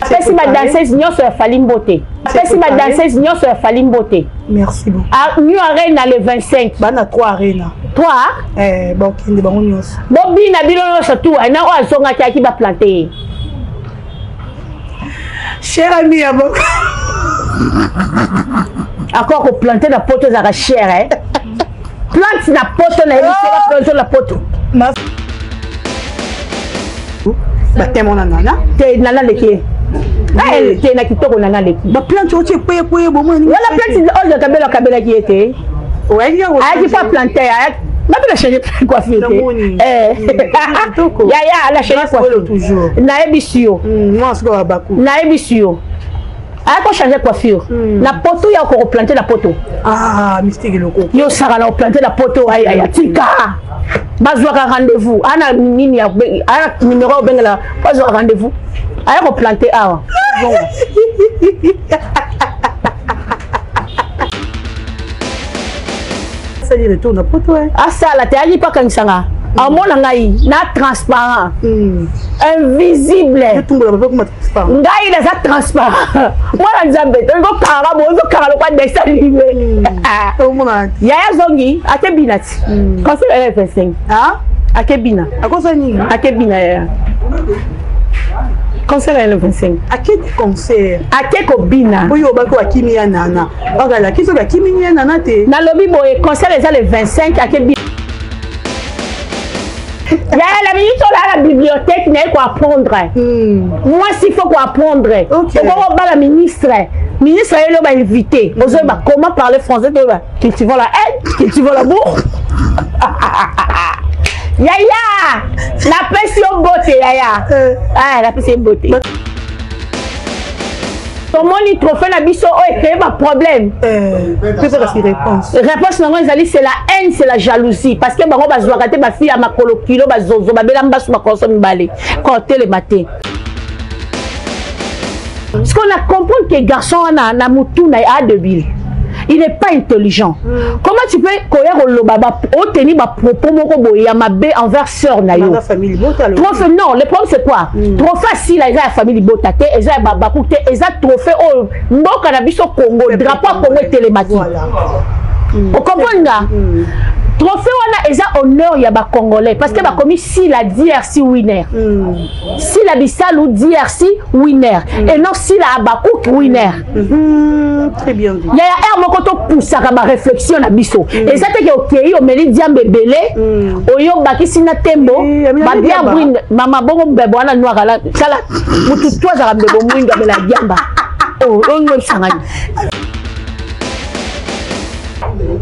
Apesi ba danseuse nyonso ya Fally mbote. Apesi ba danseuse nyonso ya Fally mbote. Merci beaucoup. Ah, New Arena le 25. Bana 3 Arena. 3? Eh, bakende bango nyonso. Bobina bino nyonso tout, na oyo azongaki ayaki ba planter ye. Cher ami ya boko. Encore ko planter na poto ezalaka cher eh. Plante na poto na yebi oh. plante na poto. Batemo na nana. Te nana leki ye. Eh, te na kitoko nana leki. Ba plante otie kweye kweye bomoni. Wala plante oyo kabela kabelaki ye te. Ayaki pa plante ayaki nga mpe na change coiffure te eh. Yaya na change coiffure. Nayebisi yo. Nayebisi yo. Ayaki kochange coiffure na poto ya okokoplante na poto. Ah, mystique eloko. Yo osaka na oplante na poto ayaya tika. Bazwaka rendez-vous. Ana nini ya ana numéro obengela bazwaka rendez-vous. Aya koplante awa. Asali retour na poto eh. Asala te ayaki mpo akangisa nga. Amona ngai na transparent. Invisible. Ngai naza transparent. Mwana Nzambe tozokanga boye ozokanga lokwa dessin animé. Yaya zongi ake bina ti. Conseil ya 25. Ah? Ake bina. Akosa nini? Ake bina yaya. Concert ya 25. Ake concert. Ake kobina. Oyo bako akimi ya nana. Bakala kiso bakimi ya nana te. Nalobi boye concert eza le 25 ake bina. Yaya la minute oyo na bibliothèque naye koapprendre. Mwasi faut koapprendre. Okoko bala ministre. Ministre ayeli oyo bainvité. Ozoyeba comment parler français toyeba cultivons la haine, cultivons l'amour. Yaya, napesi yo mbote yaya. Ah, napesi yo mbote. Tomoni trophée na biso oyo ecrée ba problème. Réponse. Réponse nango ezali c'est la haine, c'est la jalousie parce que bango bazwaka te ba fille ya makolo kilo bazozo babela mbasu bakoso mibale kotelema te. Ce qu'on a compris que garçon wana na mutu na a débile. Il n'est pas intelligent. Comment tu peux koya koloba ba obtenir ba propos moko boye ya mabe envers sœur na yo? Trophée non, le problème c'est quoi? Trophée asila eza ya famille libota te, eza ya babaku te, eza trophée oyo mboka na biso Congo, drapeau ya Congo etelemaki. Okomprendre nga? Trophée wana eza honneur ya ba Congolais parce que bakomi Sila DRC winner. Sila Bisalu DRC winner et non Sila Habacuc winner. Très bien dit. Yaya air moko to poussaka ba réflexion na biso. Eza te ke okei omeli diambe ebele, oyo bakisi na tembo, ba bien brune, mama bongo mbebo wana noir ala sala mutu to azala mbebo mwindo amela diamba. Oh, oyo sangani.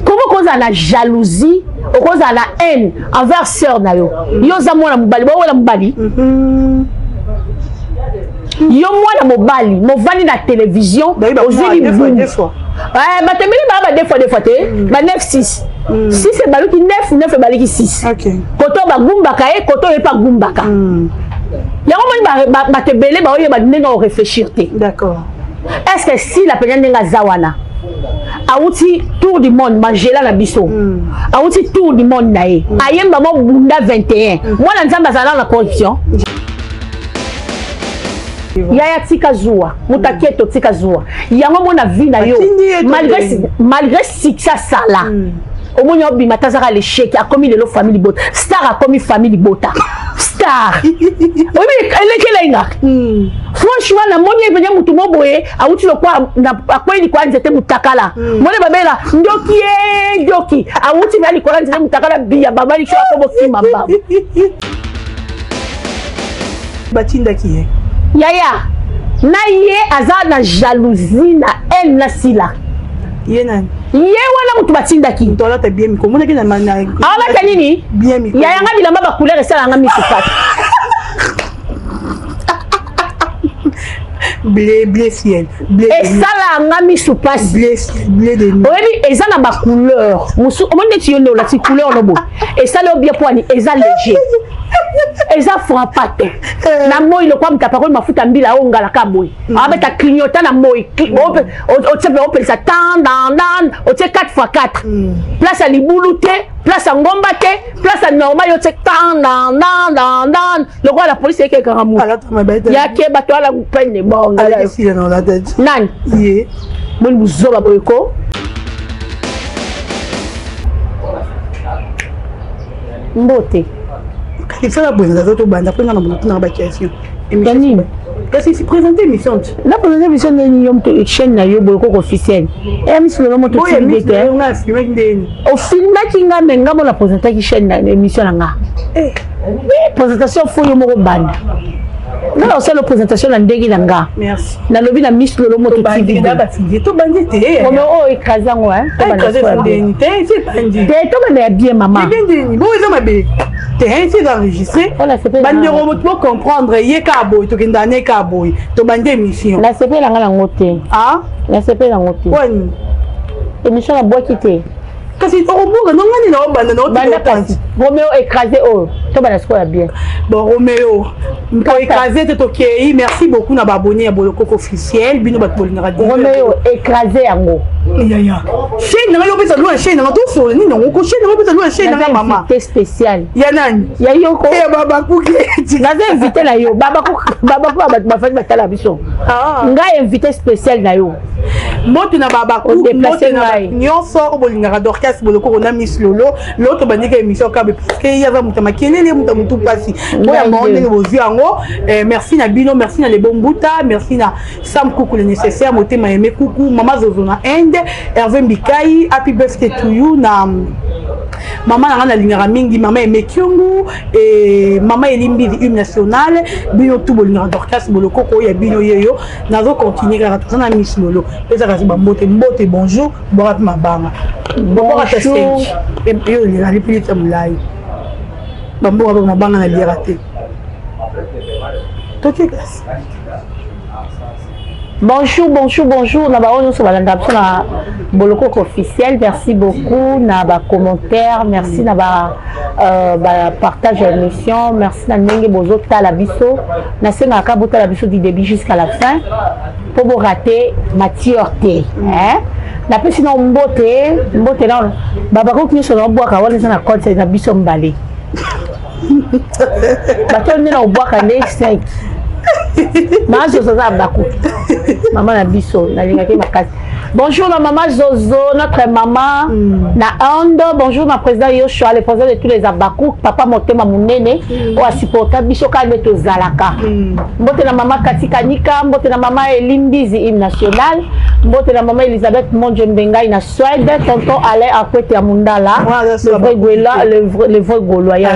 Comment kozala na jalousie, okozala na haine envers sœur na yo? Yo oza mwana mobali, bawela mobali. Yo mwana mobali, movandi na télévision, ozwi libumu. Bato ebele baa ba deux fois deux fois te, ba 9 6. 6 ebaluki 9, 9 ebaluki 6. Koto bagumbaka ye, koto ye pa gumbaka. Yango moni bato ebele baoyeba ndenge o réfléchir te. D'accord. Est-ce que si la penya ndenge aza wana awuti tour du monde Mangela na biso, awuti tour du monde na ye, ayemba mo bunda 21, mwana Nzambe azala na corruption. Yaya tika zuwa, mutaketo tika zuwa. Yango mona vie na yo malgré succès sala. Omoni obima tazaka l'échec akomi lelo famille libota. Star akomi famille libota. Star. Oyebi elekela inga. Franchement na moni evenye mutu moboye awuti lokwa na akwei likwa nzete mutakala. Mone babela ndoki ye ndoki awuti na likwa nzete mutakala biya baba likwa kobo kima baba. Batindaki ye. Yaya na ye aza na jalousie na haine na Sila. Ye nani? Ye wana mutu batindaki. Mutu alata bien miko. Monaki na na. Alata nini? Bien miko. Yaya nga bilamba ba couleur esala nga misu pasi. Bleu, bleu ciel. Bleu. Esala nga misu pasi. Bleu, bleu de nuit. Oyebi eza na ba couleur. Musu omoni neti yo nde olati couleur no boye. Esala yo bien poani eza léger. Eza frappa te na moi lokwa moto apakoli mafuta mbila oyo ngalaka boye, abeta clignotant na moi, otie mpe opelisa tan dan, otie 4 fois 4, place ya libulu te, place ya ngomba te, place ya normal, yo otie tan dan dan dan dan lokola la police ekekaka motu yake bato ala pene bonga nani boni buzoba boye ko. Mbote. Esala boye, naza tobanda mpo nga na moto na baquestion. Nini? Kasi présente émission. Na présente émission ndeni? Yo moto chaîne na yo boye koko officiel eya miso lelo moto tv te. Ofilmaki nga, me nga mo na présentaki chaîne na émission na nga. Présentation fo yo moko banda nga na osala présentation na ndenge na nga. Nalobi na Miss Lolo Moto TV. Tobandi te. Oyo écrase yango te, tobanda ya bien, mama. Bo eza mabe te, esi eza enregistré. Bandeko, moto bocomprendre ye kaka boye, tokenda ne kaka boye, tobandi émission. Nasepelanga nango te. Nasepela yango te. Wani? Émission nabwaki te. Kasi okobuka nongani na obanda. Na kasi Romeo, écrasé oyo, tobanda sikoyo ya bien. Bon, Romeo koécrase te, tokei. Merci beaucoup na baabonné ya Bolokoko officiel, bino bato bolingaka. Romeo, écrasé yango. Yaya, chaîne nanga, yopesa lwa chaîne nanga, tosola nini yango ko chaîne nanga, opesa lwa chaîne nanga, mama. Invité spécial. Ya nani? Ya yoko. Ya babakuke. Naza invité na yo, babaku babaku, bato bafandi batala biso. Ngai invité spécial na yo. Mbote na babaku, mbote na nyonso oyo bolingaka Dorcas Bolokoko na Miss Lolo. Lelo tobandika émission kabe parce que ye aza moto ya makelele, moto ya motu mpasi oyo bango ndenge bozwi yango. Merci na bino, merci na Lebo Mbuta, merci na Sam Kuku le nécessaire, motema yeme kuku, mama Zozo na Inde, Hervé Mbikai, happy birthday to you na mama na nga nalingaka mingi, mama Eme Kiongu e mama Elimbizi, hymne national. Bino tu bolingaka Dorcas Bolokoko oyo ya bino yeyo. Nazocontinue kaka, toza na Miss Lolo. Ezaka bambote, mbote, bonjour, bwaka mpe mabanga, bwaka ta 5 yo olingaka lipilita molai, bamboka mpe mabanga na liaka te. Toke kasi. Bonjour, bonjour, bonjour. Na baoyo nyonso balanda biso na Bolokoko officiel. Merci beaucoup na bacommentaire, merci na bapartage ya émission, merci na ndenge bozotala biso. Nasengaka botala biso du début jusqu'à la fin mpo borate matière te. Napesi na mbote, mbote na babakoki nyonso na obwaka wana eza na compte na biso mibale. Bato nde na obwaka nde 5 Mama Zozo aza bakuki, mama na biso, nalingaki makasi. Bonjour na mama Zozo, notre maman na Inde. Bonjour na président Yoshua, le président de tous les Abakouk, papa motema monene oyo asupporta biso kaka nde tozalaka. Mbote na mama Kati Kanika, mbote na mama Elimbizi, hymne national, mbote na mama Elisabeth Monje Mbengai na Suède, tonton Alain Akwete ya Mundala, le vrai Gaulois, le vrai Gaulois ya.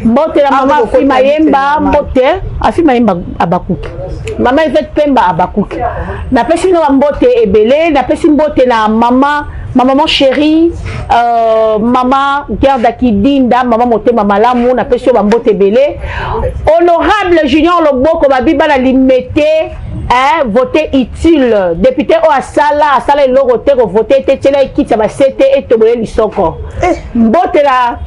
Mbote na mama Afi Mayemba, mbote Afi Mayemba Abakuki, mama Evete Pemba Abakuki. Napesi bino bambote ebele. Napesi mbote na mama, ma maman chérie, mama Gerda Kidinda, mama motema malamu, napesi yo bambote ebele. Honorable Junior Loboko, babi bana Limete, hein, vote utile. Député oyo asala asala eloko te, kovote te, tiela ekiti ya basete etobole lisoko. Mbote na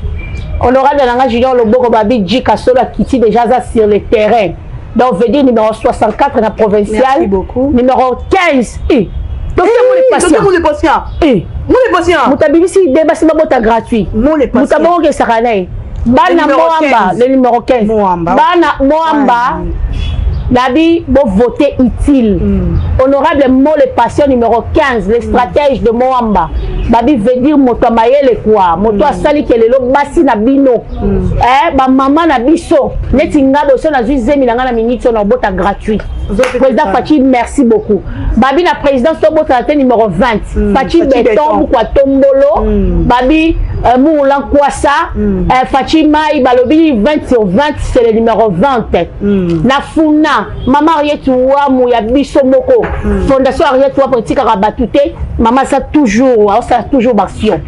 honorable nanga Junior Loboko, babi Jika Solo akiti déjà, aza sur le terrain, donc veut dire numéro 64 na provincial. Merci beaucoup. Numéro 15 eh. Docteur Mole Patient. Mole Patient. Eh. Mole Patient. Moto abimisi de basi babota gratuit. Mole Moto Patient. abongokesaka na ye. Bana Moamba, le numéro 15. Moamba. Bana Moamba. Nabi, bon, voter utile. Honorable Mole Patient numéro 15, le stratège de Moamba. Babi veut dire moto mayele quoi. Moto asali kelelo basi na bino. Eh, ba mama na biso. Neti nga boso na zwi zemi na nga na minute na bota gratuit. Président Fatshi, merci beaucoup. Babi na présidence to bota te numéro 20. Fatshi Béton, Mukwa Tombolo. Babi Moula Kwasa, Fatshi Mai balobi 20 sur 20, c'est le numéro 20. Na Funa, mama Ariette Wamu ya biso moko. Fondation Ariette Wamu etikaka bato te, mama ça toujours, ça toujours action.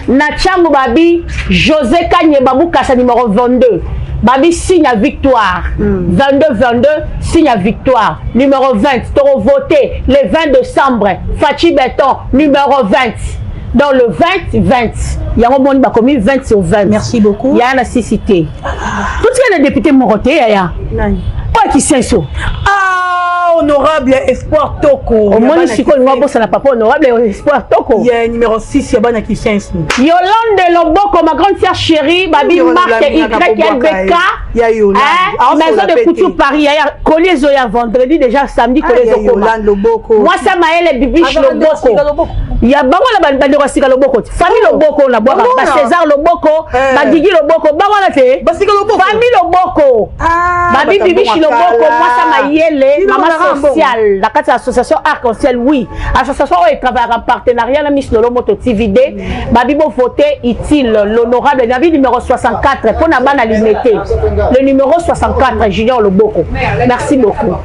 Na Tshangu babi José Kanyeba Bukasa numéro 22. Babi signe à victoire. 22 22 signe à victoire. Numéro 20, tu voté le 20 décembre. Fatshi Béton numéro 20. Donc le 20 20 yango boni bakomi 20 sur 20. Merci beaucoup. Yaya na sisi te. Totika na député moko te, yaya. Nani? Oyo Kisenso. Ah, honorable Espoir Toko. Omoni sikoyo olingo abosana papa honorable Espoir Toko. Ya numéro 6 ya bana Kisenso. Yolande Loboko, ma grande sœur chérie, babi marque YLBK. Ya Yolande. Hein? Maison de couture Paris, yaya colis ezoya vendredi déjà, samedi colis ezokoma. Yolande Loboko. Mwasa mayele Bibiche Loboko. Ya bango na bandeko ya sika loboko te. Famille Loboko na bwaka ba César Loboko, ba Gigi Loboko, bango wana te. Basika Loboko. Famille Loboko. Babi Bibiche Loboko, mwasa mayele, mama sociale na kati ya association Arc en Ciel, oui. Association oyo etravaillaka en partenariat na Miss Lolo Moto TVD. Babi bo voter utile l'honorable Nabi numéro 64 pour na bana limité. Le numéro 64 Junior Loboko. Merci beaucoup.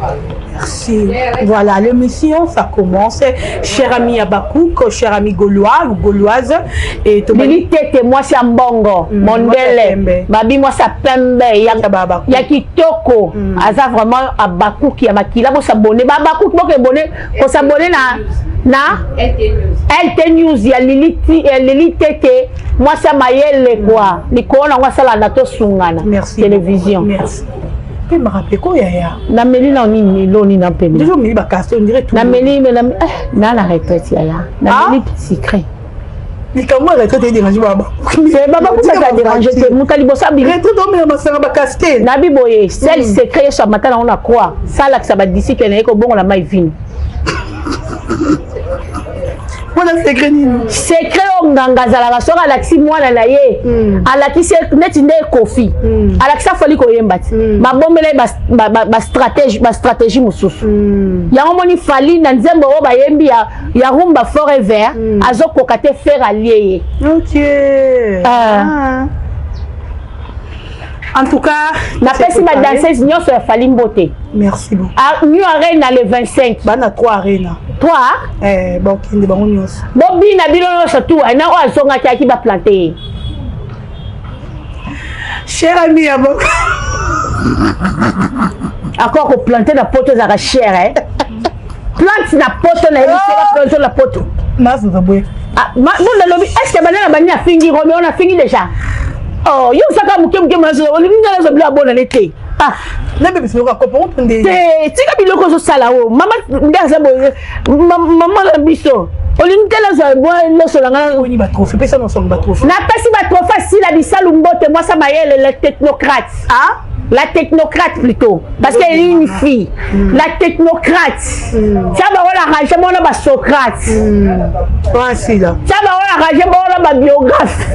Merci. Voilà, l'émission, ça commence. Cher ami Abakouk, cher ami gaulois ou gauloise. Et Lili Tete, mwasi ya mbongo, mondele, babi mwasi ya pembe, ya kitoko. Aza vraiment Abakouk ya makila, bosabone. Ba Abakouk, bokebone, kosabone na LT News ya Lili, ya Lili Tete, mwasi ya mayele quoi. Likolo nango asala na tosungana. Merci. Télévision. Merci. Mpe marape ko yaya. Nameli na nini loni na pembe. Déjà omeli bakasi, on dirait tout. Nameli me na retraite yaya. Nameli secret. Likambo ya retraite edérange baba. Baba kuta dérange te, moto liboso abimi. Retraite omela masanga bakasi te. Nabi boye, seul secret Yesu amata nango na croix, salakisa badisciple na ye kobongola mai vino. Mpona secret nini? Secret oyo nganga azalaka soki alakisi mwana na ye, alakisi neti nde Kofi alakisi afali koyemba ti babombela ye bastratégie mosusu. Yango moni Fali na nzembo oyo bayembi ya Rumba Forever, azokoka te faire alie ye. Ok. Ah. En tout cas, napesi badanseuse nyonso ya Fali mbote. Merci beaucoup. New Arena le 25. Bana 3 Arena. 3. Eh, bakende bango nyonso. Bobina bino nyonso tu na oyo azongaki ayaki baplante ye. Cher ami ya boko. Akor koplante na poto ezalaka cher, eh? Plante na poto na yebi plante na poto. Nazoza boye. Bon, nalobi est ce que bana na bani afingi Romeo, nafingi déjà. Oh, yo osaka moke moke, olingi nga nazwa biloko abonane te. Ah. Nabebisa biloko akopa oponde. Te, tika biloko ozosala oyo. Mama nde aza boye, mama na biso olingi te nazwa mwa loso na nga. Oni batrophée, pesa nosongo batrophée. Napesi batrophée asila bisalu mbote, mwasa mayele, le technocrate. Ah. La technocrate plutôt, parce qu'elle est une fille. La technocrate. Tia bango na rage mona ba Socrate. Asila. Tia bango na rage mona ba biographe.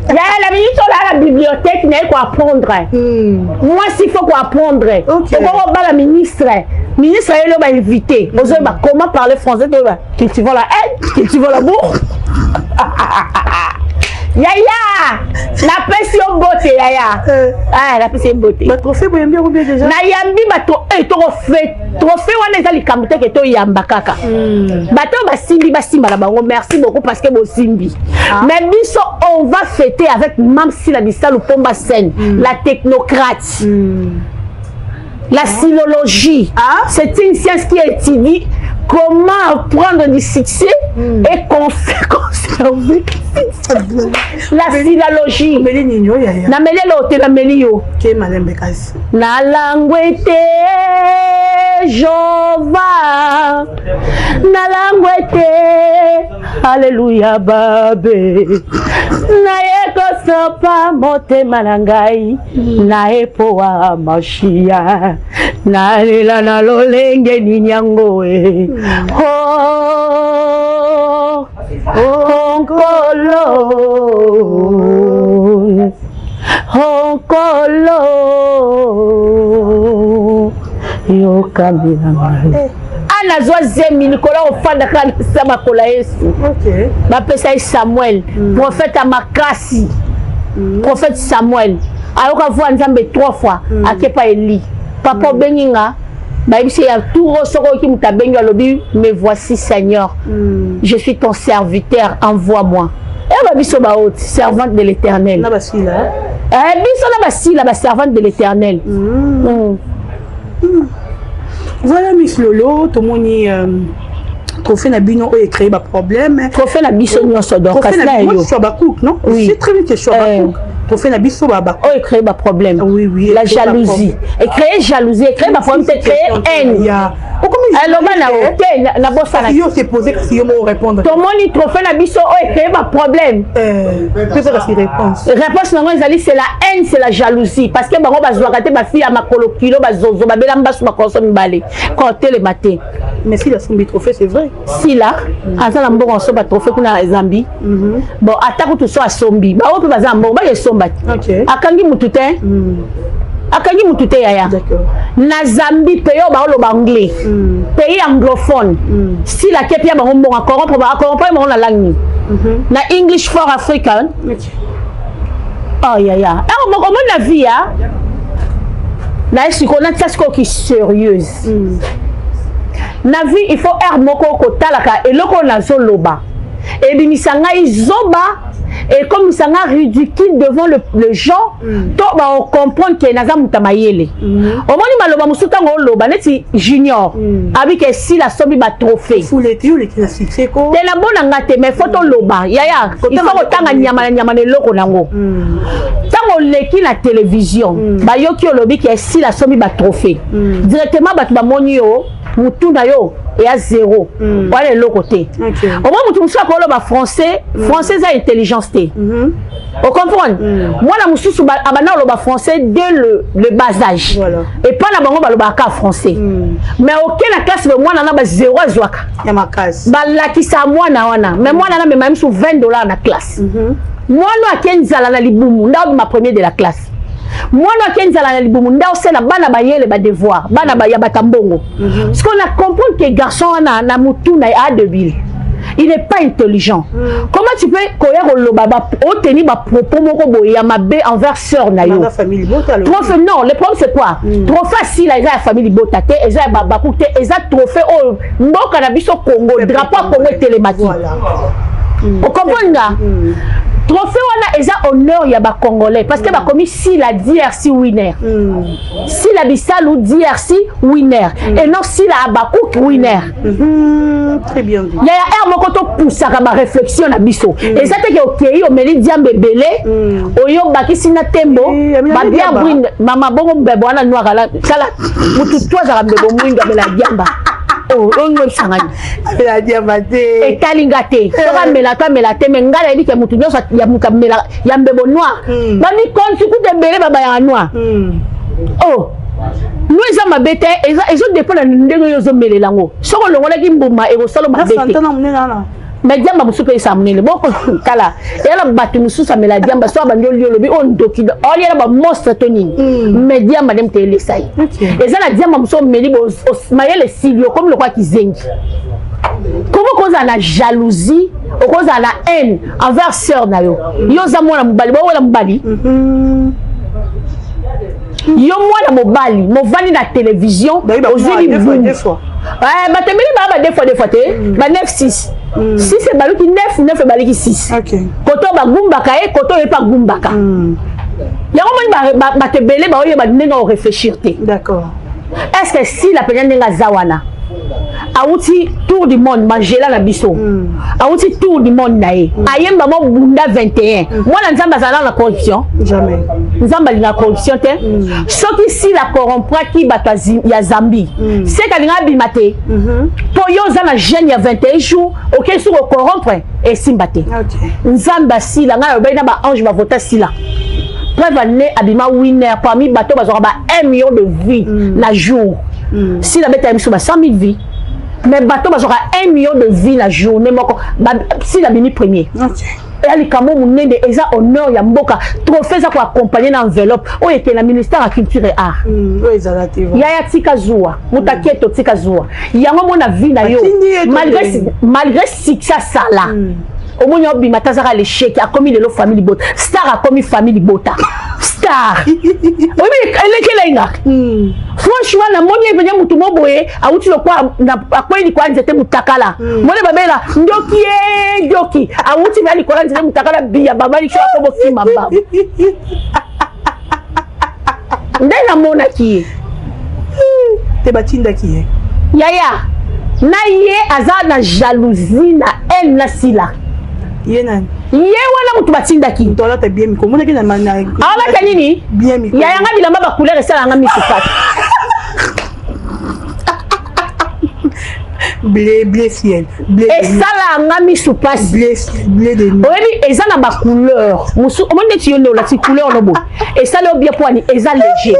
Yaya la minute oyo la bibliothèque naye koapprendre. Moi s'il faut koapprendre, okoko bala ministre, ministre ayeli oyo bainvité, ozoyeba comment parler français, toyeba cultivons la haine, cultivons l'amour. Yaya, napesi yo mbote yaya. Ah, napesi ye mbote. Batrophée boyambi yango bien déjà. Nayambi bato trophée, trophée wana eza likambo te ke toyamba kaka. Bato oyo basimbi, basimba na bango, merci beaucoup parce que bosimbi. Mais biso on va fêter avec Mamsi la Bisalu Pomba Scène, la technocrate. La sinologie, c'est une science qui étudie comment prendre du succès et conserver la sinologie. Omeli nini oyo yaya? Nameli eloko te, nameli yo. Ke malembe kasi. Nalangwe te Jova, nalangwe te, aleluya babe, naye kosopa motema na ngai naye powa mashia nalela na lolenge nini yango e. Oh, oh, Nkolo, oh, Nkolo, yokamela ngai. Ana azwa zemi likolo ofandaka na sa makolo ya Yesu. Bapesa ye Samuel, prophète ya makasi. Prophète Samuel ayoka voix Nzambe trois fois. Akepa Eli: papa, obengi nga? Bayebisi ya tour, soki oyoki moto abengi, alobi: me voici Seigneur, je suis ton serviteur, envoie-moi. Eyeba biso baoti servante de l'Éternel. Na basila. Eh, biso na basila baservante de l'Éternel. Voilà, Miss Lolo, tomoni. Trophée na bino oyo ecréé baproblème. Trophée na biso nyonso, donc kasi na yo. Bacook, non? Oui, c'est très bien que je sois bacook. Trophée na biso ba oyo ecréé baproblème. Oui. La jalousie ecréé, jalousie ecréé baproblème te, créé haine. Eloba na yo te, nabosana. Yo s'est posé, kasi yo moko répondre. Tomoni trophée na biso oyo ecréé baproblème. Pesa kasi réponse. Réponse nango ezali: c'est la haine, c'est la jalousie, parce que bango bazwaka te bafille ya makolo kilo, bazozo babela mbasu, bakoso mibale kotelema te. Mais Sila asombi trophée, c'est vrai. Sila aza na mbongo asomba trophée kuna na Zambie. Bon, ata kutu so asombi, bango mpe baza na mbongo bayesomba te. Akangi mutu te, akangi mutu te, yaya. Na Zambie, pays oyo baoloba anglais, pays anglophone, Sila akepi ya bango mbongo, acorrompre, acorrompre bango na langue nini? Na English for African. Oh yaya, ero moko omoni na vie ya naye sikoyo, natia sikoyo ki sérieuse. Na vie, il faut aire moko kotalaka eloko oyo nazoloba ebimisa ngai zoba, ekomisa nga ridicule devant le gens to baocomprendre ke naza moto ya mayele. Omoni maloba mosusu, ntango oloba neti Junior abike Esila asombi batrophée te, nabona nga te, mais faut toloba, yaya, il faut kotanga nyama na nyama na eloko nango. Ntango oleki na télévision, bayoki olobi ke Esila asombi batrophée, directement bato bamoni yo, mutu na yo eya zéro wana, eloko te. Omoi motu mosusu akoloba français, français eza intelligence te, ocomprendre? Mwana mosusu abanda koloba français dès le bas âge, epa na bango balobaka français, mais oke na classe, be mwana na ba zéro azwaka, balakisa mwana wana, mais mwana na mema misu 20 $ na classe. Mwana ake nzala na libumu, nda obima premier de la classe. Mwana ake nzala na libumu, nda osala bana bayele badevoir, bana ya bato mbongo. Parce qu'on a comprendre que garçon wana na mutu na ye débile, il n'est pas intelligent. Comment tu peux koya koloba, oteni bapropos moko boye ya mabe envers sœur na yo? Trophée, non, le problème, c'est quoi? Trophée asila eza ya famille libota te, eza ya babaku te, eza trophée oyo mboka na biso Congo, drapeau ya Congo etelemaki. Ocomprendre nga? Trophée wana eza honneur ya bacongolais, parce que bakomi Sila DRC winner, Sila Bisalu DRC winner et non Sila Abakouk winner. Très bien dit. Yaya, aire moko topusaka baréflexion na biso. Eza teke okei omeli diambe ebele oyo obakisi na tembo babia brine, mama, bongo mbebo wana noir ala tala mutu to azalaka mbebo mwindo, amela diamba oyo esangani. Amela diamba te. Etali nga te soki amela to amela te, mais ngai nayebi ke mutu nyonso ya mutu amela ya mbebo noir, bamikonzi kuta ebele babayaka noir. Oh, no, eza mabe te, ezodépendre na ndenge oyo ozomelela yango. Soki olongolaki mbuma, ekosala mabe te. Mais diamba mosusu mpe esala monene. Boko tala, eya na bato mosusu amela diamba, so abandi olia, olobi oyo ndoki, olia na bamonstre to nini. Mais diamba nde moto elesa ye. Eza na diamba mosusu omeli, mayele esili, okomi lokola kizengi. Komo kozala na jalousie, okozala na haine envers sœur na yo? Yo oza mwana mobali, bowela mobali. Yo mwana mobali movandi na télévision, ozwi libumu, bato ebele baa ba deux fois deux fois te, ba 9 6 6 ebaluki 9, 9 ebaluki 6. Koto bagumbaka ye, koto oyo mpe agumbaka yango. Moni bato ebele baoyeba ndenge oréfléchir te. Est ce que Sila mpenza, ndenge aza wana, awuti tour du monde, Mangela na biso, awuti tour du monde na ye, ayemba mo bunda 21, mwana Nzambe azala na corruption? Jamais. Nzambe alingaka corruption te. Soki Sila corrompraki bato ya Zambie, seke alinga abima te. Mpo yo oza na jeune ya 21 jours, okei soki ocorrompre, esimba te. Nzambe asila ngai alobaki na baange bavota Sila. Preuve ane, abima winner parmi bato bazwaka ba 1 million de vues na jour. Sila abetaka biso ba 100 000 vues, mais bato bazwaka 1 million de vues na journée moko, Sila abimi premier. Eya likambo monene, eza honneur ya mboka. Trophée eza koaccompagne na enveloppe oyo ekende na ministère ya Culture et Art. Yaya, tika zuwa, moto aketo, tika zuwa yango. Mona vie na yo, malgré succès asala, omoni obima te, azaka l'échec. Akomi lelo famille libota star, akomi famille libota star. Oyebi elekela nga, franchement, namoni ye mpenza motu mo boye awuti lokwa akwei likolo ya nzete mutakala. Moni babela ndoki ye, ndoki awuti mpe likolo ya nzete mutakala, biya babali so akobokima mbango. Nde namonaki ye. Te, batindaki ye. Yaya, Na ye aza na jalousie na haine na Sila. Ye nani? Ye wana moto batindaki. Moto alata bien miko. Omonaki na alata nini? Bien miko. Ya yanga bilamba ba couleur esala nga misu pasi. Bleu, bleu ciel. Bleu. Esala nga misu pasi. Bleu, bleu de nuit. Oyebi eza na ba couleur. Musu omoni neti yo nde olati couleur no boye. Esala yo bien po ani eza léger.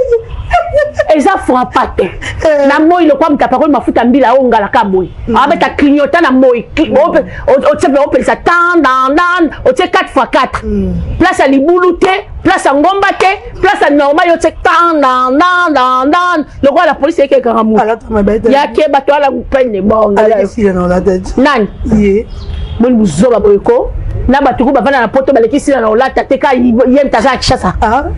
Eza frappa te. Na moi lokwa moto apakoli mafuta mbila oyo ngalaka boye. Abeta clignotant na moi. Otie mpe opelisa tan dan dan otie 4 fois 4. Place ya libulu te, place ya ngomba te, place ya normal yo otie tan dan dan dan dan lokola la police ekekaka moto. Yake bato ala pene bonga. Nani? Boni buzoba boye ko na bato ku bavanda na poto baleki sila na olata te ka ye moto aza na Kinshasa.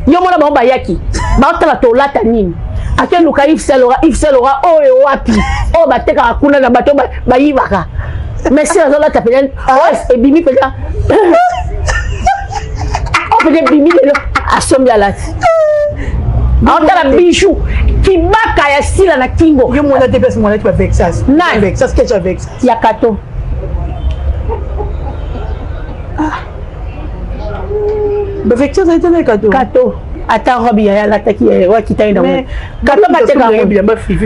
Yo mona bango bayaki baotala tolata nini, akeluka Yves Saint Laurent, Yves Saint Laurent oyo wapi oyo batekaka kuna na bato bayibaka, mais sila azolata mpenza ebimi mpenza, oyo mpenza ebimi lelo, asombi alati, aotala bijou kibaka ya sila na kingo. Yo mona te place mona ti ba vexas. Nani? Vexas ketch ya vexas. Ya kato. Ba vexas ayete na kato. Kato ata robe ya alataki wakitaki nango kato bateka yango. Bilamba fifi.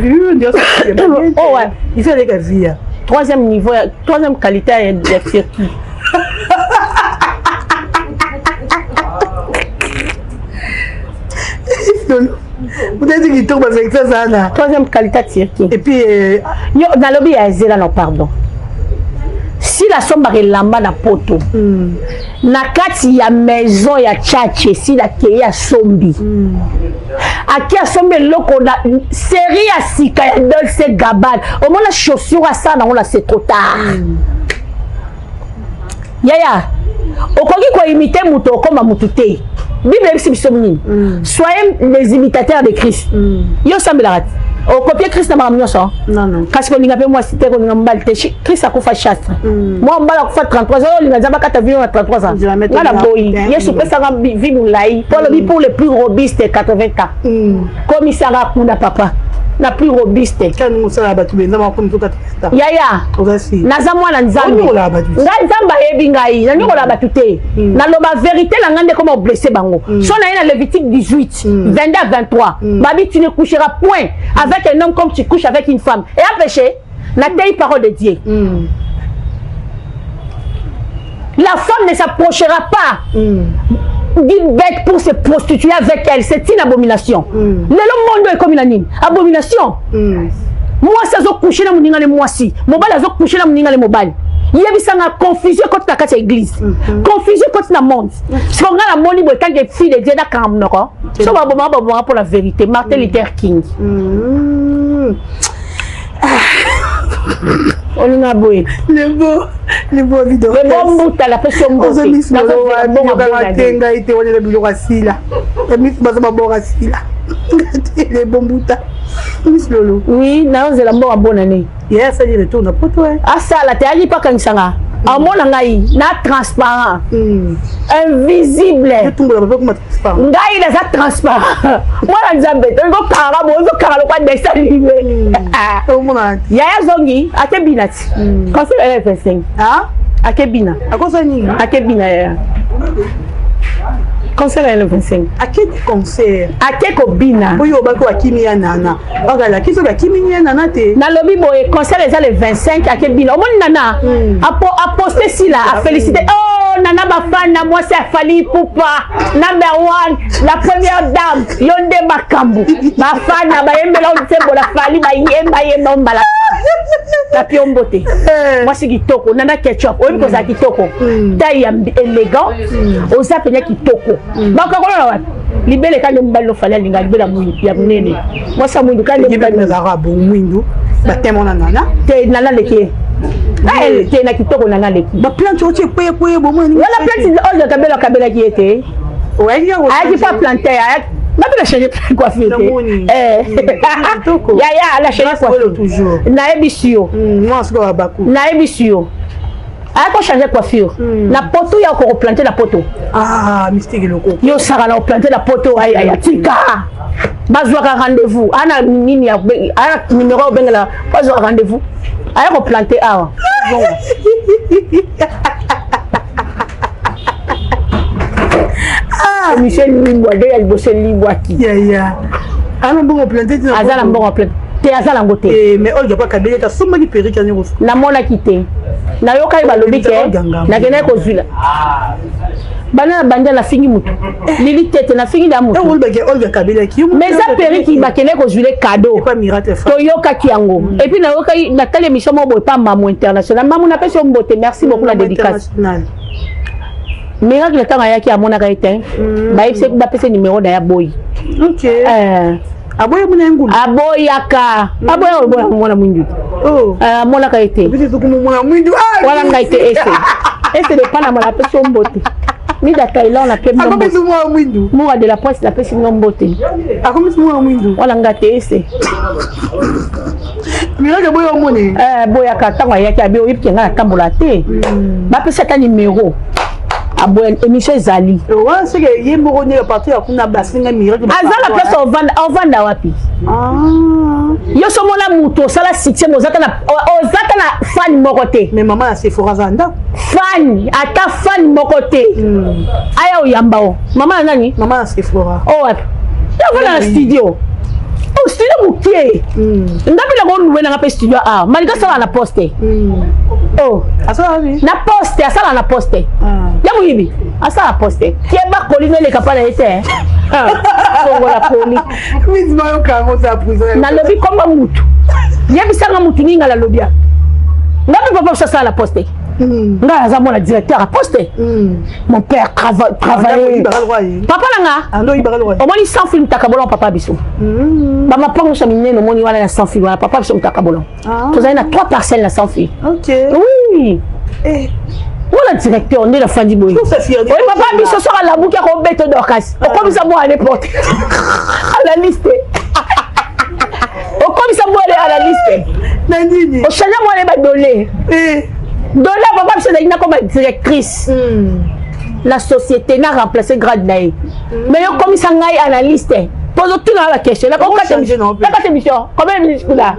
Oh ouais. Il fait avec la vie. Troisième niveau, troisième qualité ya circuit. Peut-être qu'il tombe avec ça, ça là. Troisième qualité circuit. Et puis yo nalobi ya zela no pardon. Si la sombaka elamba na poto, na kati ya maison ya chache, sila akei asombi, ake asombi eloko na série ya sika ya Dolce Gabbana, omona chaussure asala nango na c'est trop tard. Yaya, okoki koimiter moto, okoma motu te. Bible eyebisi biso nini? Soyez les imitateurs de Christ. Yo osambelaka te, okopie Christ na makambo nyonso? Non, non. Kasi kolinga mpe mwasi te, kolinga mobali te. Christ akufa chaste, mwa mobali akufa 33 ans. Olinga Nzambe akata vie na 33 ans? Nga na boyi. Yesu opesaka vie molai mpo alobi pour le plus robuste 80 ans. Komisaka kuna papa na plus robuste. Osala bato benza makomi to 80. Yaya, naza mwana Nzambe. Ngai Nzambe ayebi ngai, nanyokolaka bato te. Naloba vérité na ngai nde koma oblesse bango. So na ye na Lévitique 18 22 à 23, babi tu ne coucheras point avec un homme comme tu couches avec une femme et a péché natei parole de Dieu. La femme ne s'approchera pas d'une bête pour se prostituer avec elle, c'est une abomination. Lelo monde ekomi na nini? Abomination. Mwasi azocoucher na moninga ne mwasi, mobali azocoucher na moninga ne mobali. Yebisanga, confusion ekoti na kati ya église, confusion ekoti na monde. Siko nga namoni boye, tant que fille de Dieu, nakanga monoko. So babomaka, babomaka pour la vérité. Martin Luther King. Olinga boye. Lebo, lebo video. Lebo mbuta, napesi yo mbote te. Ngai te wana biloko asila, miso baza baboko asila. Lebo mbuta, Miss Lolo. Oui, naozela mbongo bonane. Ye asali retour na poto. Asala te, ayaki mpo akangisanga, amona ngai na transparent, invisible. Ngai naza transparent, mwana Nzambe. Ozokanga boye, ozokanga lokwa dessin animé. Yaya zongi, ake bina ti concert ya 25, ake bina. Akosa nini? Ake bina yaya, concert ya 25. Ake concert? Ake kobina. Oyo obaki akimi ya nana, bakalaki soki akimi ya nana te. Nalobi boye, concert eza le 25, ake bina. Omoni nana aposte, sila afélicité. Oh nana, bafana mwasi afali pupa number one, la première dame, yo nde makambo. Bafana bayembela nzembo na Fali, bayemba yemba mbala tapi yo mbote. Mwasi kitoko nana ketchup, oyebi kozala kitoko, taille ya élégant, oza mpenza kitoko. Bakakolona wapi libele kande mobali nofali alinga libele ya monene, mwasi ya mwindu kande. Ezalaka bo mwindu batema na nana. Te, nana leki ye te na kitoko, nana leki. Baplante oti ekweyekweye bomoi. Wana plante oyo kabela akabelaki ye te, ayaki pa plante bape na change coiffure te. Yaya, ala change coiffure. Nayebisi yo, nayebisi yo. Aya kochange coiffure na poto, ya okokoplante na poto. Ah, mystique eloko. Yo osaka na oplante na poto, ayaya, tika. Bazwaka rendez-vous, ana nini, ana numéro obengela, bazwaka rendez-vous, aya koplante awa. Zonga. Émission libwa nde ya liboso elibwaki. Yaya, ana mbongo plante te? Aza na mbongo plante te, aza nango te. Eh, mais Olga pa kabeli asombaki perruque yango. Namonaki te, nayokaki balobi ke nakendaki kozwila bana na banda. Nafingi mutu lili tete, nafingi da mutu. Olobaki Olga kabelaki. Mais eza perruque bakendaki kozwile cadeau. Epa Miracle. Toyokaki yango. Et puis nayokaki, natali émission moko boye pa Mamu International. Mamu, napesi yo mbote, merci beaucoup na dédicace. International. Miracle, ntango ayaki, amonaka ye te. Bayebisi, bapesa numéro na ye, aboyi. Ok. Aboyi mona ye ngulu. Aboyaka, aboya, aboya mwana mwindu. Oh. Amonaka ye te. Biso mwana mwindu. Ah, wana ngai te. Ese ese de Panama, napesi yo mbote. Mida Thaïlande, napesi bino mbote. Akomisi mwana mwindu. Moura de la Presse, napesi bino mbote. Akomisi mwana mwindu. Wana ngai te, ese. Miracle aboyi omone. Boyaka ntango ayaki, abi oyebiki ngai natambola te, bapesi ata numéro, aboya. Émission ezali. Wana soki ye moko nde partir ya kuna basinga Miracle. Aza na place ovanda, ovanda wapi? Ah. Yo so mona moto osala succès, mais oza ta na fan moko te. Mais mama ya Sephora aza ndako. Fan, ata fan moko te. Aya oyamba o mama na nani? Mama ya Sephora. O wapi? Yavanda na studio, o studio mokie. Nga mpe nakolouer nanga mpe studio. A Malika asala na poste o. Asala wapi? Na poste, asala na poste. Ya moyibi, asala poste. Keba, koli noleka mpa na ye te. Fongola poli. Miss mayoka yango za prison. Nalobi komba mutu, yebisanga mutu nini nga nalobi ya nga mpe papa biso asala na poste. Ngai aza mwana directeur ya poste. Mon père travaille, papa na nga. Omoni sans film takabolon, papa biso bamapango nyonso minene omoni wana na sans fil wana, papa biso mutakabolon. Tozali na trois parcelles na sans fil. Oui, wana directeur nde nafandi boye. Oye, papa biso soki alamuki, akobeta Dorcas, okomisa mwana n'importe analyste, okomisa mwana analyste. Na nini? Ochange mwana badole dole. Papa biso ezalaki nakoma directrice na société, na remplacer grade na ye, mais yokomisa ngai analyste mpo ozotuna nga baquestion. Nakokata émission combien de minutes kuna?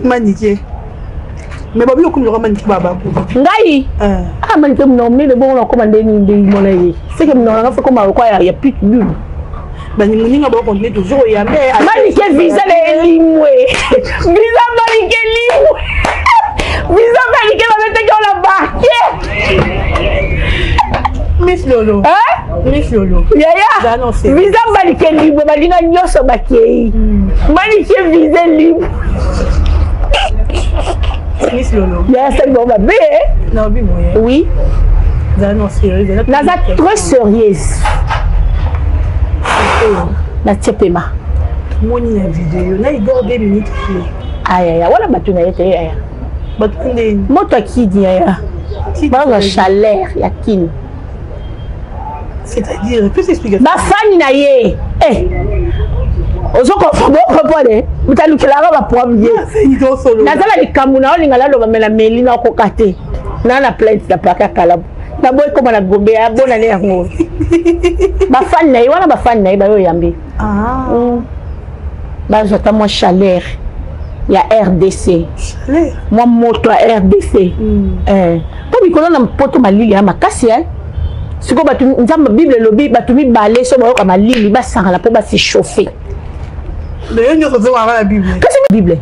Manike, mais babi okomi loka Manike babaku. Ngai, ah, Manike monoko minene bongo, nakoma ndeni ndenge mona ye seke monoko nanga fe koma lokwa ya pitbull. Baninga bacontinue toujours oyambe. Manike visa na elimwe, visa Manike limwe, visa Manike babetaki ona barke. Miss Lolo. Miss Lolo. Yaya, visa Manike limwe, balinga nyonso bakei. Manike visa limwe. Miss Lolo. Yaya, sali bango mabe. Naobi boye. Oui. Naza très sérieuse, natie pema. Tomoni na video na Igor 2 minutes. Ayaya, wana bato na ye te, yaya. Bato ndeni? Moto akidi, yaya, bazwa chaleur ya kini. C'est-à-dire, plus explication. Bafani na ye, eh. Ozokomprendre, moto alukelaka baproblème ye. Naza na likambo na olinga naloba, me na meli nakoka te. Na plainte na parquet ya Kalamu, naboyi koma na Gombe ya bonane yango. Bafani na ye wana, bafani na ye bayo oyambi, bazwa ata mwa chaleur ya RDC, mwa moto ya RDC, mpo mikolo na poto malili ya makasi. Sikoyo bato Nzambe, Bible elobi bato mibale so bayoka malili, basangana mpo base chauffe. Kasi Bible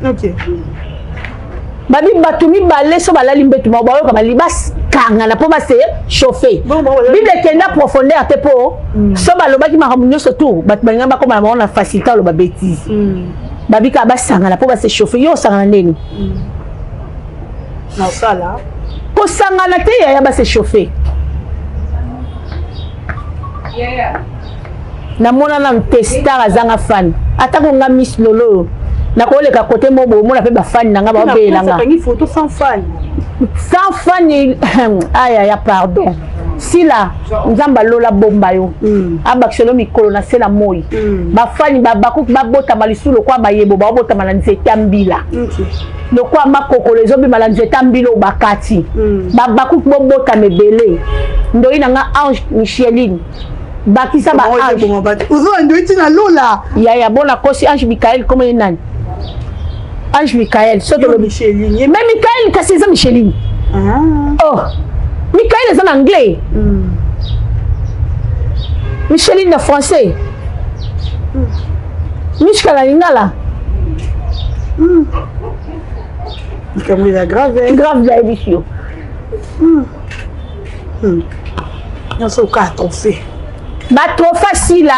babi bato mibale so balali mbetu moko, bayoka malili, bakangana mpo base chauffe. Bible ekenda profondeur te, mpo so balobaki makambo nyonso tu, bato balinga bakóma na bango na facilité aloba bétise. Babika basangana mpo base chauffe. Yo osangana ndeni? Nasala. Kosangana te, yaya, base chauffe. Namona nanu te star azanga fan. Atako nga Miss Lolo oyo nakoleka kote mo boye, omona mpe bafani na nga baobeyelanga. Photo sans fan. Sans fan, ayaya, pardon. Sila Nzambe alola bomba yo mm. Abakiselo mikolo na se na moi mm. Bafani babakuki babotama lisusu lokola mayebo baobotama na nzete ya mbila okay. Lokola makokolo ezobima na nzete ya mbila oyo bakati mm. Babakuki bobotama ebele. Ndoi na nga Ange Micheline, bakisa ba ange ozola ndoi ti na lola yaya bona kosi Ange Michael komo ye nani? Ange Michael soki olobi mais Michael kasi eza Micheline ah. Oh, Michael eza na anglais mm. Micheline na français mm. Mishka na lingala mm. Likambo eza grave. Grave nayebisi yo. Nyonso oka trophée. Batrophée asila,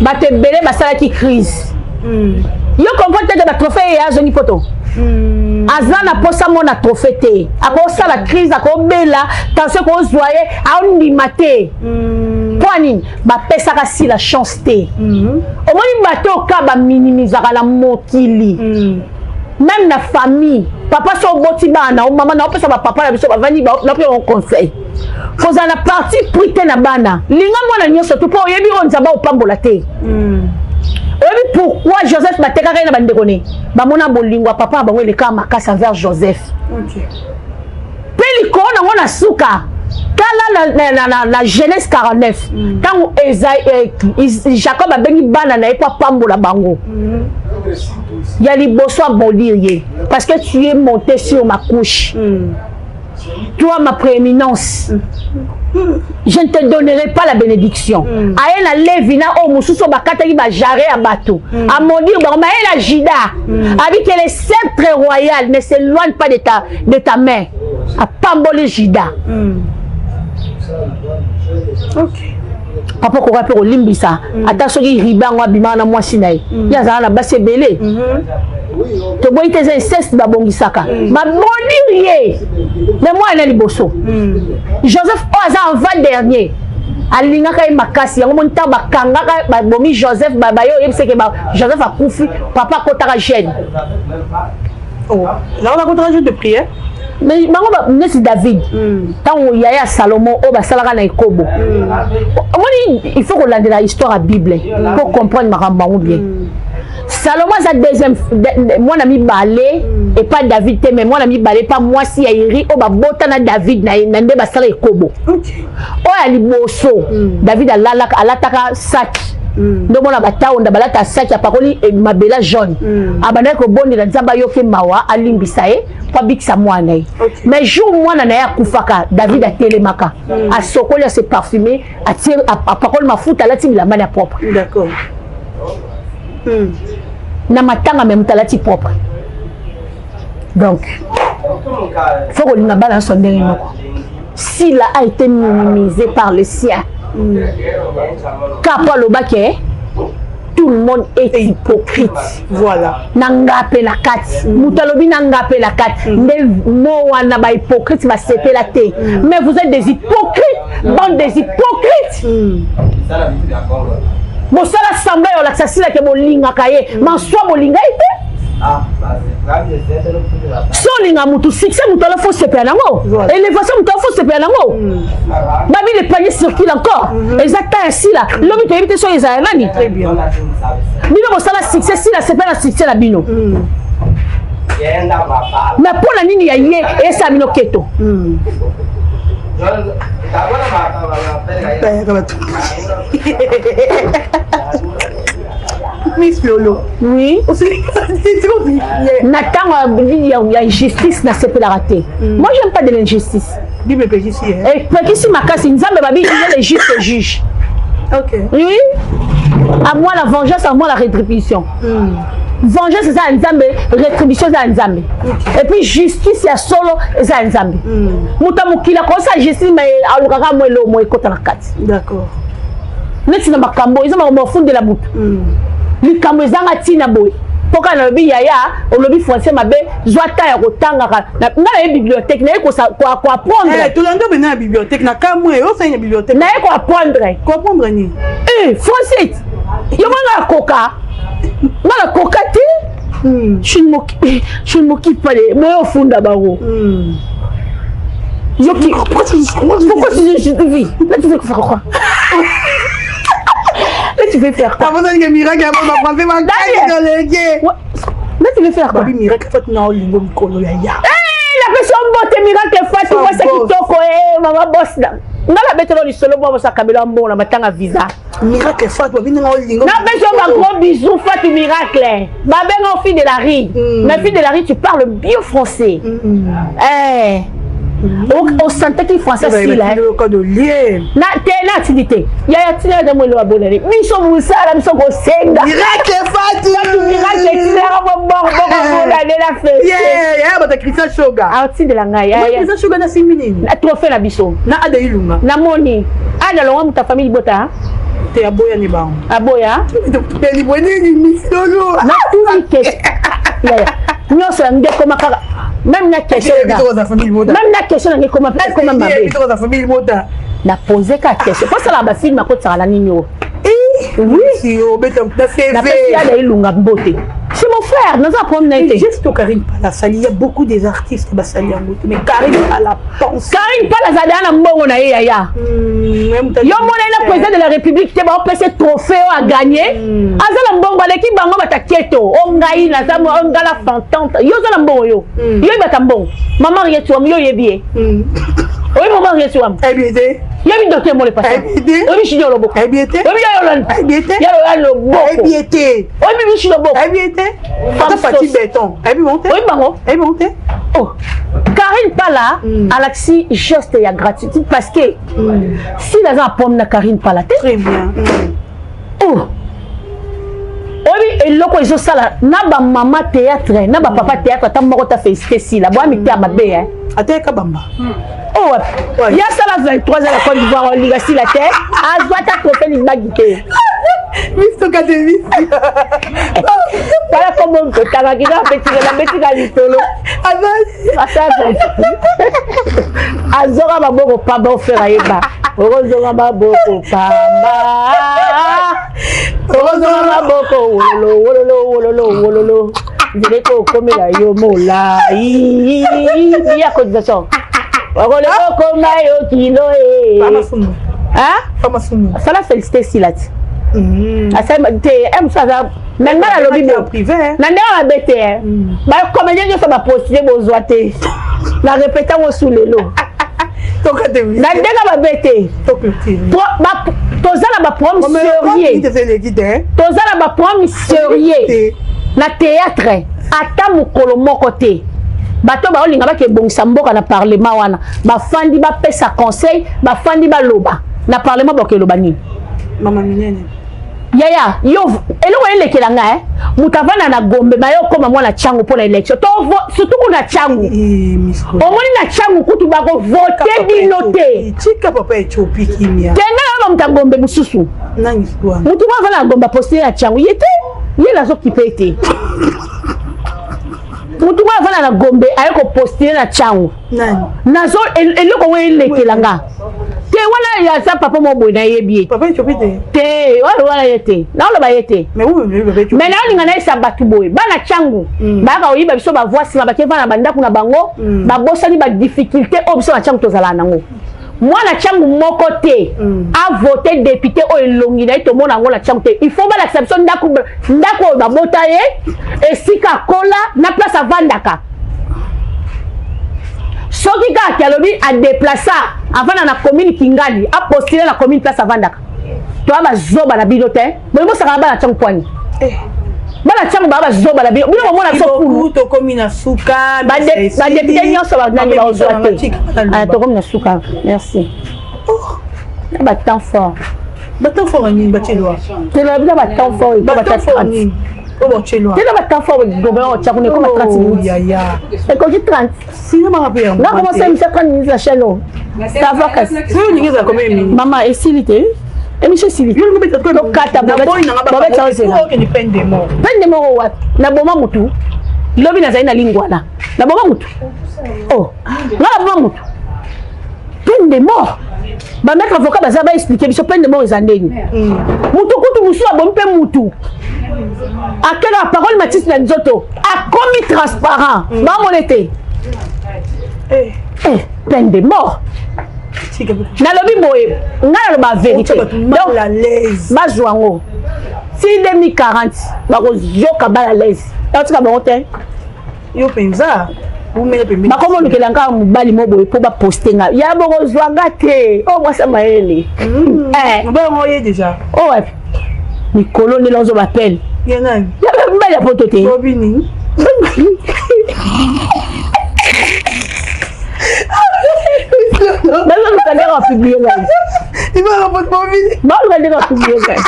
bato ebele basalaki crise mm. Yo comprendre tete batrophée ye azongi poto mm. Aza na posa mona trophée te, akosala crise, akobela tension, akozwa ye aondima te mm. Mpo nini bapesaka sila chance te mm. Omoni bato oka baminimizaka na mokili mm. Même na famille, papa so oboti bana o mama na opesa bapapa na biso bavandi napesa bango conseil kozala na parti pris te na bana. Linga mwana nyonso tu mpo oyebi oyo Nzambe opambola te mm. Oyebi pourquoi Joseph batekaka ye na bandeko ne bamona bolingo ya papa na bango elekaka makasi envers Joseph mpe likolo nango na suka. Tala na, na, na, na Genèse 49 ntango mm. Jacob abengi bana na ye mpo apambola bango mm. Ya liboso abolir ye parce que tu es monté sur ma couche mm. Toi ma prééminence mm. Je ne te donnerai pas la bénédiction mm. Aye na Levi na oyo mosusu oyo bakataki bajare ya bato mm. Amodir bango ma aye na Juda mm. Abi que le sceptre royal ne s'éloigne pas de ta main. Apamboli Juda mm. Okay. Papa koka mpe kolimbisa mm. Ata soki riba yango abimaka na mwasi na ye mm. Ye azalaka na basi ebele mm -hmm. Toboyi te, eza inceste, babongisaka mm. Mabodir ye me mwana na liboso mm. Joseph oyo aza avant dernier, alingaka ye makasi. Yango moni ntango bakangaka babomi Joseph, baye oyebiseke Joseph akufi, papa akotaka jeûne. Oh. Là, on a contre un jour de prière. Mais bango neti David, ntango mm. yaya Salomo oyo basalaka na ekobo mm. Omoni, il faut kolandela histoire ya Bible po comprendre makambo bango bien mm. Salomo aza deuxième mwana mibale mm. Epa David te, mais mwana mibale epa mwasi ya Iri oyo babota na David na nde basala ekobo oyo ya liboso mm. David alalaka, alataka saki mm. Nde omona bataonda balata saki, apakoli mabela jaune mm. Abandaki kobondela Nzambe ayoke mawa, alimbisa ye mpo abikisa mwana ye okay. Mais jour mwana na ye akufaka, David atelemaka mm. Asokoli, ase parfume, atie, apakoli mafuta, alati bilamba na propre. D'accord. Na matanga me moto alati propre. Donc faut kolinga bana nyonso ndenge moko. Sila a été minimisé par le sien mm. Kapo alobaki tout le monde est hypocrite. Voilà. Na nga mpe na kati moto alobi na nga mpe na kati nde mo wana bahypocrite basepela te mm. Mais vous êtes des hypocrites, bande des hypocrites mm. Bosala semblant ya olakisa silake bolingaka ye mm. Maswa bolinga ye te. So olinga motu, succès moto ala fo sepela nango, élévation moto ala fo sepela nango. Babi le panier circule encore. Eza ta ya Sila, lobi toyebi te soki ezala nani. Bino bosala succès, Sila sepela na succès na bino, mais mpo na nini ya ye esala bino keto? Miss Lolo. Oui. Na ntango ya injustice nasepelaka te. Moi, j'aime pas de l'injustice. Bible epekisi. Epekisi makasi. Nzambe babi il est le juste juge. Ok. Oui. À moi la vengeance, à moi la rétribution. Vengeance eza ya Nzambe, rétribution eza ya Nzambe. Et puis justice ya solo eza ya Nzambe. Moto ya mokili akosala justice, mais alukaka mwa eloko mo ekota na kati. D'accord. Neti na makambo eza makambo afundela motu likambo ezanga ntina boye, mpo kaka nalobi yaya olobi français mabe, zwa ta ya kotangaka. Nga naye bibliothèque, naye koapprendre. Tolanda bena na bibliothèque na kamwe osali na bibliothèque. Naye koapprendre. Koapprendre nini? Français yo nga nakoka, nga nakoka te. Je ne m'occupe pas de moyo ofunda bango. Yoki, pourquoi tu pourquoi tu justifies? Là, tu veux faire quoi? Là, tu veux faire quoi? Avant que miracle avant ma français ma Là, tu veux faire quoi? Miracle fatu na olingo mikolo ya ya. Eh, la question mbote miracle fatu moi c'est kitoko eh mama boss na. Nga la betelo lisolo bo bosa kabela mbongo na matanga visa. Miracle fatu babi nga olingo. Na beso ba gros bisous fatu miracle. Ba benga fille de la rue. Mais fille de la rue tu parles bien français. Eh osantaki français sila na te na atindi te yaya tina eza mwelo abonani biso mosala biso kosenga miracle fatu miracle etinaka boboko bonane na fete bata Christian Shoga atindela ngai Christian Shoga na simbi nini na trophée na biso na Ada Ilunga namoni Ada longa moto ya famille libota te aboya ni bango aboya libwe nini misolo natuni question yaya nyonso ya nde ekoma kaka même na question même na question nange ekoma mabe na pose ka question kosala bafilme akotisaka na nini oyo oui napesi Ada Ilunga mbote. C'est mon frère, naza problème na ye te. Juste Karine Pala asali, il y a beaucoup des artistes basali yango te, mais Karine Pala pense. Karine Pala azali na mbongo na ye yaya. Yo mona ye na président de la République te baopesa trophée oyo aganye. Aza na mbongo aleki bango bataketo. O ngai naza o ngala fantante. Yo oza na mbongo yo. Yo oyebaka mbongo. Mama Henriette Wam yo oyebi ye. Oyebi mama Henriette Wam. Ayebi te. Yebi docteur Mole Pasa. Oyebi Junior Loboko. Ayebi te. Oyebi Yayo Loboko. Ayebi te. Oyebi Michi Loboko. Ayebi te. Ata Fati Béton. Ayebi bango te. Oyebi bango. Ayebi bango te. Oh. Karine Pala alakisi geste ya gratitude parce que si naza na problème na Karine Pala te. Très bien. Oh. Oyebi eloko ezosala na bamama théâtre na bapapa théâtre ata moko ta félicité Sila boya mite ya mabe. Ateka bamba. Oh, ya sala 23 ans na Côte d'Ivoire olinga Sila te azwa ta trophée libagi te. Miso katemi. Tala kombo totangaki na betika na betika lisolo. Asala azonga maboko pamba ofera yeba okozonga maboko pamba okozonga maboko wololo wololo wololo wololo nzela ekokomela yo molai ya cotisation okolinga okoma yo kilo e asala félicité Sila ti asala te mosu aza me nga nalobi bo na ndenge mabe te bacomédien nyonso bapostule bozwa te na répéta ngo su lelo na ndenge mabe te toza na baproblème sérieux toza na baproblème sérieux na théâtre ata mokolo moko te bato baolinga bakebongisa mboka na parlement wana bafandi bapesa conseil bafandi baloba na parlement bakeloba nini mama minene yaya yo eloko elekela ngai moto avanda na Gombe baye okóma mwana Tshangu mpo na élection surtout kuna Tshangu omoni na Tshangu kutu bakovote bino te. Tika papa Ethiopie kimia. Te ngai nayoba moto ya Gombe mosusu motu moko avanda na Gombe apostule na Tshangu ye te ye nazokipe te motu moko avanda na Gombe aye kopostule na Tshangu nazo eloko ngo elekela nga te wana aza papa moko boye nayebi ye te wana wana ye te naoloba ye te mais naolinga nayesa bato boye bana Tshangu bayaka koyiba biso bavoi nsima bakeva na bandako na bango babosani badifficulté oyo biso na Tshangu tozalaka nango mwana Tshangu moko te avote député oyo elongi na ye tomona yango na Tshangu te. Il faut balakisa biso ndako ndako oyo babota ye esika akola na place avandaka soki kaka alobi adeplaça avanda na commune Kingali apostule na commune place avandaka toya bazoba na bino te boye bosaka na bana Tshangu pwani bana Tshangu baa bazoba na bino bino bomona biso kulu tokomi na suka. Badéputé nyonso banani bazwa te tokomi na suka merci na batemps fort. Batemps fort nini batielwa? Tela bino batemps fort ekoma ta 30 tena batemps fort gouvernement otya kuna ekoma 30 minutes ekoki 30 nga commence émission 30 minutes na chaîne oyo ça va kasi. Mama esili te émission esili tokata bobeta ozela peine de mort. Peine de mort wapi naboma mutu lobi nazali na lingwala naboma mutu oh nga naboma mutu peine de mort bamaître avocat baza baexplike biso peine de mort eza ndeni mutu kutu mosusu abomi mpe mutu akela parole matisi na nzoto akomi transparent bamona te. Eh, peine de mort. Nalobi boye, ngai naloba vérité. Donc bazwa yango ti 2040 bakoyoka bala l'aise. Batika bango te. Yo mpenza bakoma olukela nga mobali mo boye mpo baposte nga ya bokozwa nga te oyo mwasi ya mayele oyo wapi mikolo nde nazo bapele mobali ya poto te bazoluka ndenge bapublie ngai, baluka ndenge bapublie ngai.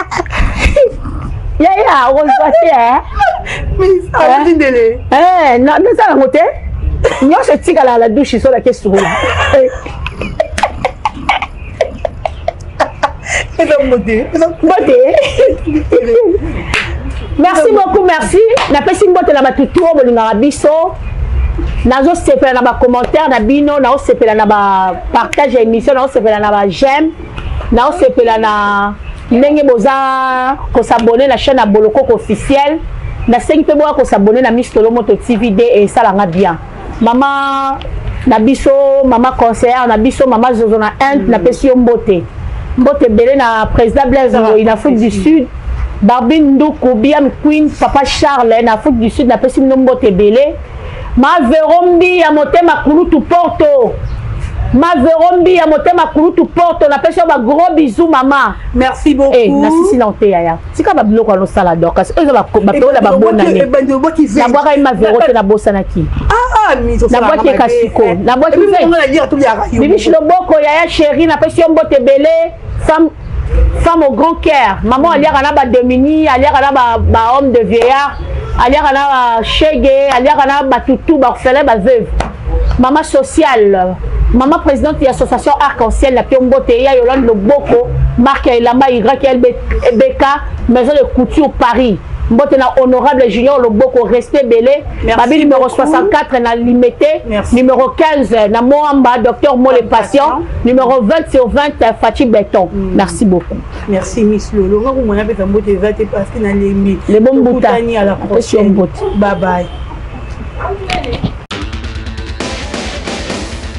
Yaya, okozwa te. Nasala yango te, nyonso etikala na douche solaki esukola. Mbote. Mbote, merci beaucoup, merci. Napesi mbote na bato tu oyo bolingaka biso. Nazosepela na bacommentaire na bino, naosepela na bapartage ya émission, naosepela na baj'aime, naosepela na ndenge boza kos'abonner na chaîne ya Bolokoko officiel. Nasengi mpe boya kos'abonner na Miss Tolo Moto TV d, esalanga bien. Mama na biso, mama conseillère na biso, mama Zozo na Inde, napesi yo mbote, mbote ebele na président Blaise Ngoi na Afrique du Sud, Barbine Nduku, Biam Queen, papa Charles na Afrique du Sud, napesi bino mbote ebele. Maverombi ya motema kulutu Porto, Maverombi ya motema kulutu Porto, napesi yo bagros bisous, mama. Merci beaucoup. Eh, nasisi na te yaya, tika babiloko alosala. Dorcas, oyo eza bapeola babonane. Nabwaka ye Mavero te, nabosanaki, nabwaki ekasiko, nabwaki Bibishi Loboko. Yaya chéri, napesi yo mbote ebele, femme, femme au grand cœur. Maman aliaka na bademini, aliaka na bahomme de vieillard, aliaka na bashege, aliaka na batutu, baorphelin, baveuve, mama sociale, mama présidente ya association Arc en Ciel. Na pio mbote ya Yolande Loboko, marque ya elamba YLBK, maison de couture Paris. Mbote na honorable Junior Loboko, respect belé. Babi numéro 64 na Limete, numéro 15 na Moamba, docteur Mole Patient, numéro 20 sur 20, Fachi Béton. Merci beaucoup. Merci, Miss Lolo. Nga komona mpe mbote eza te parce que nalembi. Le bon mbuta. À la prochaine, bye bye.